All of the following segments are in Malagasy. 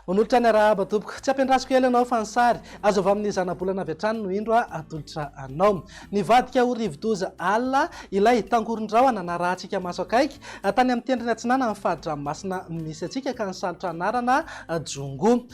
Manolotra ny arahaba tompoko. Tsy ampiandrasiko ela ianao fa ny sary azo avy amin'ny zanabolana avy hatrany no indro atolotra anao. Nivadika ho rivodoza alina ilay tangoron-drahona narahantsika maso akaiky tany amin'ny tendrony atsinanan'ny fari-dranomasina misy antsika ka nisalotra anarana Djongo.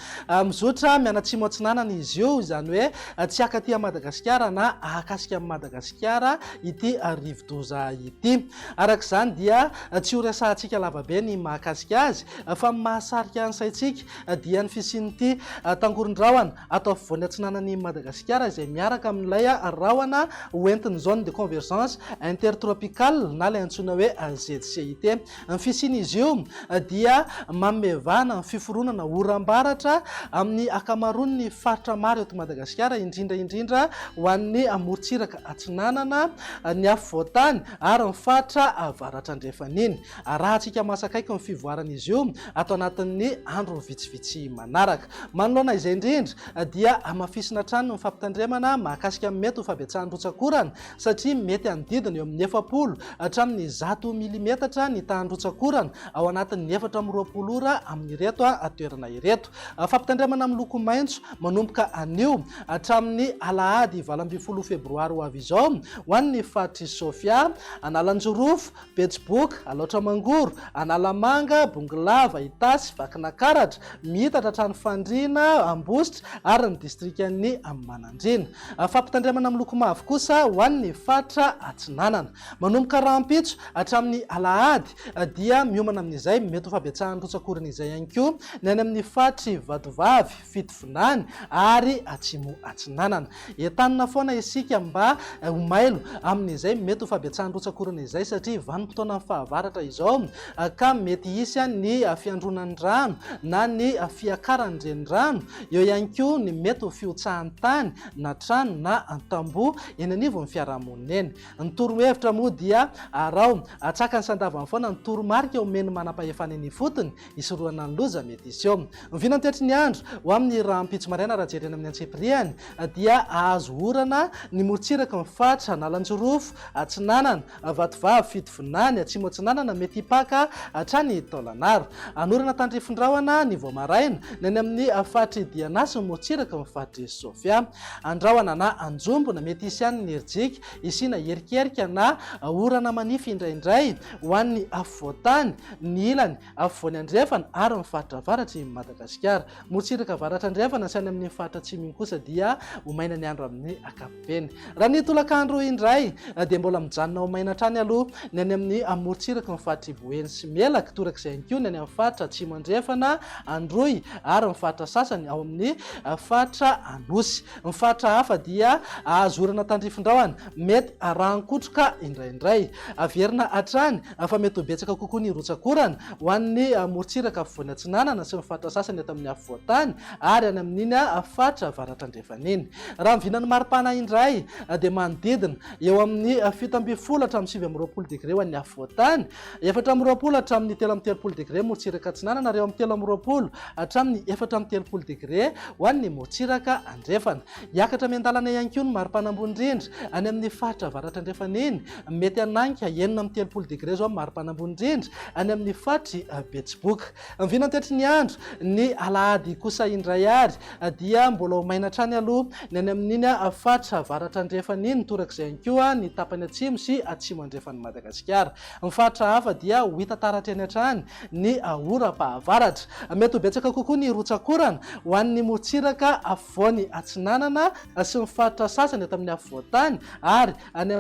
Mizotra mianatsimo atsinanana izy io, izany hoe tsy hakaty an'i Madagasikara na hahakasika an'i Madagasikara ity rivodoza ity. Araka izany dia tsy ho resahantsika lavabe ny mahakasika azy fa ny mahasarika ny saintsika dia ny fisian'ity tangoron-drahona ato afovoany atsinanan'i Madagasikara izay miaraka amin'ilay rahona hoentin'ny Zone de Convergence Intertropicale na ilay antsoina hoe ZCIT. Ny fisian'izy io dia manome vahana ny fiforonana oram-baratra amin'ny ankamaroan'ny faritra maro eto Madagasikara, indrindra indrindra ho an'ny morontsiraka atsinanana, ny afovoan-tany ary ny faritra avaratra andrefana iny. Arahantsika maso akaiky ny fivoaran'izy io ato anatin'ny andro vitsivitsy manaraka. Manoloana izay indrindra dia hamafisina hatrany ny fampitandremana mahakasika ny mety ho fahabetsahan'ny rotsak'orana satria mety hanodidina eo amin'ny 40 hatramin'ny 100 milimetatra ny tahan'ny rotsak'orana ao anatin'ny 24 ora amin'ireto toerana ireto. Fampitandremana miloko maitso manomboka anio hatramin'ny alahady 18 febroary ho avy izao ho an'ny faritr'i Sofia, Analanjirofo, Betsiboka, Alaotra Mangoro, Analamanga, Bongolava, Itasy, Vakinakaratra, miitatra hatrany Fandriana, Ambositra ary ny distrikan'i Manandriana. Fampitandremana miloko mavo kosa ho an'ny faritra Atsinanana. Manomboka rahampitso hatramin'ny alahady dia miomana amin'izay mety ho fahabetsahan'ny rotsak'orana izay ihany koa ny any amin'ny faritr'i Vatovavy, Fitovinany ary Atsimo Atsinanana. Entanina foana isika mba ho mailo amin'izay mety ho fahabetsahan'ny rotsak'orana izay satria vanim-potoanan'ny fahavaratra izao ka mety hisy ny fiandronan'ny rano na ny fiakaran'ny renirano, eo ihany koa ny mety ho fihotsahan'ny tany na trano na tamboho eny anivon'ny fiarahamonina eny. Ny torohevitra moa dia araho atsakany sy andavany foana ny toromarika omen'ny manampahefana eny ifotony hisorohana ny loza mety hiseho. Ny vinantoetry ny andro ho amin'ny rahampitso maraina raha jerena amin'ny antsipiriany dia hahazo orana ny morontsiraky ny faritra Analanjirofo, Atsinanana, Vatovavy, Fitovinany, Atsimo Atsinanana mety hipaka hatrany Taolagnaro. Hanorana tandrifin-drahona ny vao maraina ny any amin'ny faritr'i Diana sy ny morontsiraky ny faritr'i Sofia. Andrahona na anjombona mety hisy ihany ny herijika, hisiana erikerika na orana manify indraindray ho an'ny afovoan-tany, ny ilany afovoany andrefana ary ny faritra avaratr'i Madagasikara. Morontsiraka avaratra andrefana sy any amin'iny faritra atsimo iny kosa dia ho maina ny andro amin'ny ankapobeny. Raha ny tolakandro indray dia mbola mijanona ho maina hatrany aloha ny any amin'ny morontsiraky ny faritr'i Boeny sy Melaky, torak'izay ihany koa ny any amin'ny faritra atsimo andrefana, Androy ary ny faritra sasany ao amin'ny faritra Anosy. Ny faritra hafa dia ahazo orana tandrifin-drahona, mety arahan-kotroka indraindray. Averina hatrany fa mety ho betsaka kokoa ny rotsak'orana ho an'ny morontsiraka afovoany atsinanana sy ny faritra sasany eto amin'ny afovoan-tany ary any amin'iny faritra avaratra andrefana iny. Raha ny vinan'ny maripana indray dia manodidina eo amin'ny 17 hatramin'ny 29 degre ho an'ny afovoan-tany, 24 hatramin'ny 33 degre morontsiraka atsinanana ary eo amin'ny 23 hatramin'ny 34 degre ho an'ny morontsiraka andrefana. Hiakatra miandalana ihany koa ny maripana ambony indrindra any amin'ny faritra avaratra andrefana iny. Mety hananika 36 degre izao ny maripana ambony indrindra any amin'ny faritr'i Betsiboka. Ny vinantoetry ny andro, ny alahady kosa indray ary dia mbola ho maina hatrany aloha ny any amin'iny faritra avaratra andrefana iny, torak'izay ihany koa ny tapany atsimo sy atsimo andrefan'i Madagasikara. Ny faritra hafa dia ho hita taratra eny hatrany ny oram-pahavaratra. Mety ho betsaka kokoa ny rotsak'orana ho an'ny morontsiraka afovoany atsinanana sy ny faritra sasany eto amin'ny afovoan-tany ary any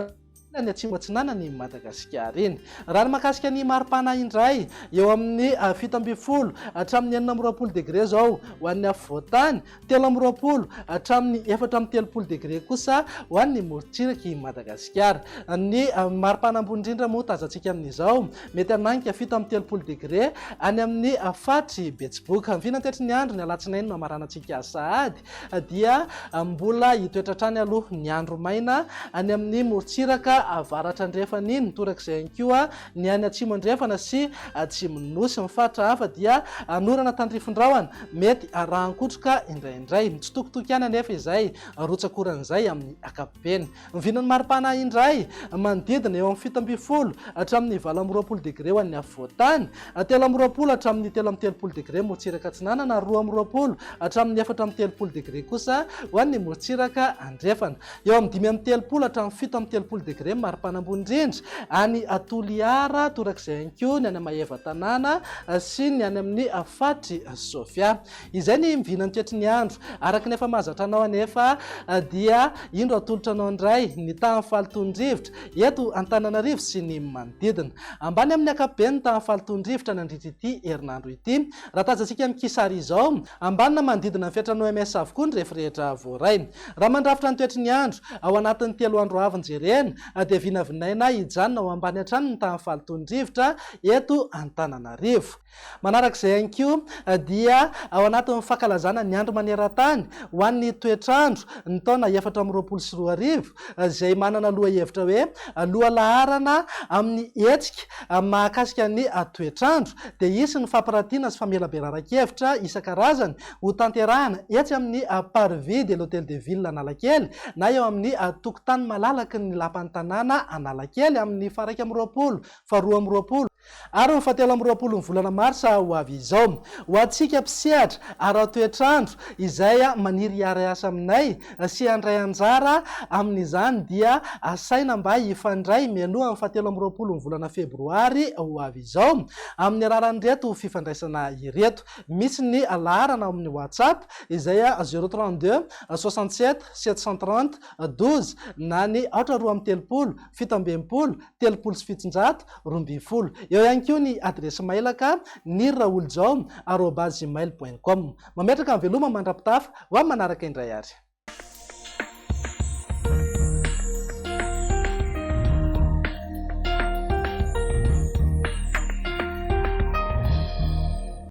amin'ny atsimo atsinanan'i Madagasikara iny. Raha ny mahakasika ny maripana indray, eo amin'ny 17 hatramin'ny 26 degre izao ho an'ny afovoan-tany, 23 hatramin'ny 34 degre kosa ho an'ny morontsirak'i Madagasikara. Ny maripana ambony indrindra moa tazantsika amin'izao, mety hananika 37 degre any amin'ny faritr'i Betsiboka. Ny vinantetry ny andro ny alatsinainy no hamaranantsika azy sahady dia mbola hitoetra hatrany aloha ny andro maina any amin'ny morontsiraka. morontsiraka avaratra andrefana iny, torak'izay ihany koa ny any atsimo andrefana sy atsimon'ny Nosy. Ny faritra hafa dia anorana tandrifin-drahona, mety arahan-kotroka indraindray. Mitsitokotoko ihany anefa izay rotsak'orana izay amin'ny ankapobeny. Ny vinan'ny maripana indray, manodidina eo amin'ny 17 hatramin'ny 28 degre ho an'ny afovoan-tany, 23 hatramin'ny 33 degre morontsiraka atsinanana ary 22 hatramin'ny 34 degre kosa ho an'ny morontsiraka andrefana. Eo amin'ny 35 hatramin'ny 37 degre ny maripana ambony indrindra any Toliara, torak'izay ihany koa ny any Maevatanàna sy ny any amin'ny faritr'i Sofia. Izay ny vinan'ny toetry ny andro. Araka ny efa mahazatra anao anefa dia indro atolotra anao indray ny tahan'ny fahalotoan'ny rivotra eto Antananarivo sy ny manodidina. Ambany amin'ny ankapobeny ny tahan'ny fahalotoan'ny rivotra nandritra ity herinandro ity. Raha tazantsika amin'ny kisary izao, ambany na manodidina ny fetran'ny OMS avokoa ny refy rehetra voaray. Raha mandrafitra ny toetry ny andro ao anatin'ny 3 andro avy jerena dia vinavinaina hijanona ho ambany hatrany ny tahan'ny fahalotoan'ny rivotra eto Antananarivo. Manaraka izay ihany koa dia ao anatin'ny fankalazana ny andro maneran-tany ho an'ny toetr'andro ny taona 2024 izay manana lohahevitra hoe lohalaharana amin'ny hetsika mahakasika ny toetr'andro dia hisy ny fampiratiana sy famelabelaran-kevitra isan-karazany ho tanterahana etsy amin'ny Parvis de l'Hotel de Ville Analakely na eo amin'ny tokotany malalaky ny Lapan'ny tanàna Analakely amin'ny faha 21, faha 22 ary ny fahatelo amby roapolo ny volana marsa ho avy izao. Ho antsika mpisehatra ara-toetr'andro izay maniry hiara-hiasa aminay sy handray anjara amin'izany dia asaina mba hifandray mialoha ny fahatelo amby roapolo ny volana febroary ho avy izao amin'ny alalan'ireto fifandraisana ireto. Misy ny laharana ao amin'ny WhatsApp izay zéro 32 67 730 12 na ny aotra 32 67 730 12. Eo ihany koa ny adiresy mailaka niriraolijao arobase gmail point com. Mametraka ny veloma mandra-pitafa ho amin'ny manaraka indray ary.